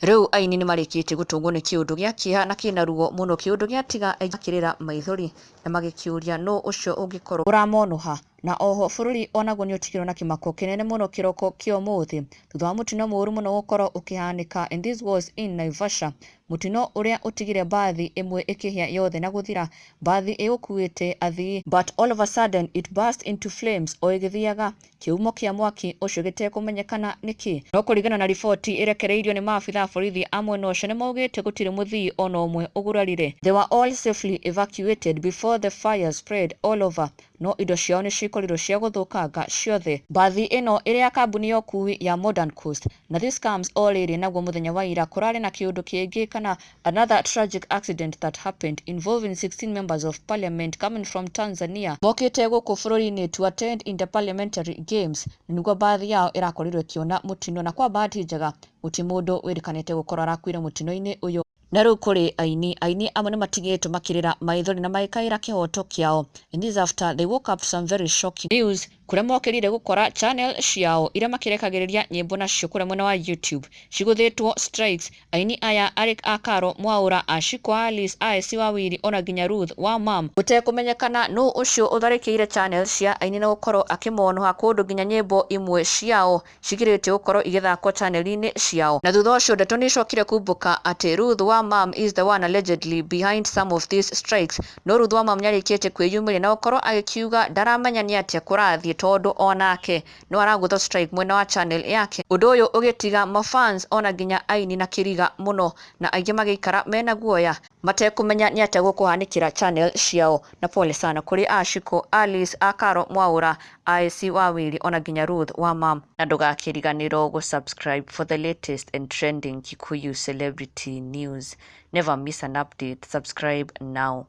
Rĩu aini nĩmarĩkĩtie gũtũngwo nĩ kĩũndũ gĩa kĩeha na kĩna ruo mũno, kĩũndũ gĩatiga aingĩ makĩrĩra maithori na magĩkĩũria nũ ũcio ũngĩkorwo ũramonũha. Na oho bũrũri onaguo nĩũtigirwo na kĩmako kĩnene mũno kĩroko kĩa ũmũthĩ thutha wa mũtino mũũru mũno gũkorwo ũkĩhanĩka, and this was in Naivasha, mũtino ũrĩa ũtigire mbathi ĩmwe ĩkĩhĩa yothe na gũthira, mbathi ĩgũkuĩte athii, but all of a sudden it burst into flames o ĩgĩthiaga, kĩhumo kĩa mwaki ũcio gĩtekũmenyekana nĩkĩ. No kũringana na riboti ĩrekereirio nĩ maabitha a borithi a mwena ũcio nĩmaugĩte gũtirĩ mũthii ona ũmwe ũgurarire. They were all safely evacuated before the fire spread all over, no indo ciao nĩcikorirwo cia gũthũkanga ciothe. Mbathi ĩno ĩrĩ ya kambuni ya ũkui ya Modern Coast, na this comes o rĩrĩ naguo mũthenya wa ira kũrarĩ na kĩũndũ kĩngĩ kana another tragic accident that happened involving 16 members of parliament coming from Tanzania mokĩte gũkũ bũrũri-inĩ to attend inter-parliamentary games, na nĩguo mbathi yao ĩrakorirwo ĩkĩona mũtino, na kwa bahati njega gũtirĩ mũndũ wĩrĩkanĩte gũkorwo arakuire mũtino-inĩ ũyũ. Na rĩu kũrĩ aini, aini amwe nĩmatigĩtwo makĩrĩra maithori na magĩkaĩra kĩhoto kĩao, and this after they woke up to some very shocking news kũrĩa mokĩrire gũkora channel ciao iria makĩrekagĩrĩria nyĩmbo nacio kũrĩa mwena wa YouTube cigũthĩtwo strikes. Aini aya arĩ a Caro Mwaũra, Ashiko Alice, Aesi Wawiri ona nginya Ruth wa Mam, gũtekũmenyekana nũ ũcio ũtharĩkĩire channel cia aini na gũkorwo akĩmonũha kũndũ nginya nyĩmbo imwe ciao cigirĩtio gũkorwo igĩthakwo channel-inĩ ciao. Na thutha ũcio ndeto nĩicokire kumbũka atĩ Ruth wa Mam is the one allegedly behind some of these strikes, no Ruth wa Mam nĩarĩkĩtie kwĩyumĩria na gũkorwo agĩkiuga ndaramenya nĩ atĩa kũrathiĩ tondũ onake no aragũthwo strike mwena wa channel yake. Ũndũ ũyũ ũgĩtiga mafans ona nginya aini na kĩriga mũno, na aingĩ magĩikara mena guoya matekũmenya nĩ atĩa gũkũhanĩkĩra channel ciao. Na pole sana kũrĩ Ashiko Alice, a Caro Mwaũra, Aesi Wawiri ona nginya Ruth wa Mam. Na ndũgakĩriganĩrwo gũ subscribe for the latest and trending Kikuyu celebrity news. Never miss an update. Subscribe now.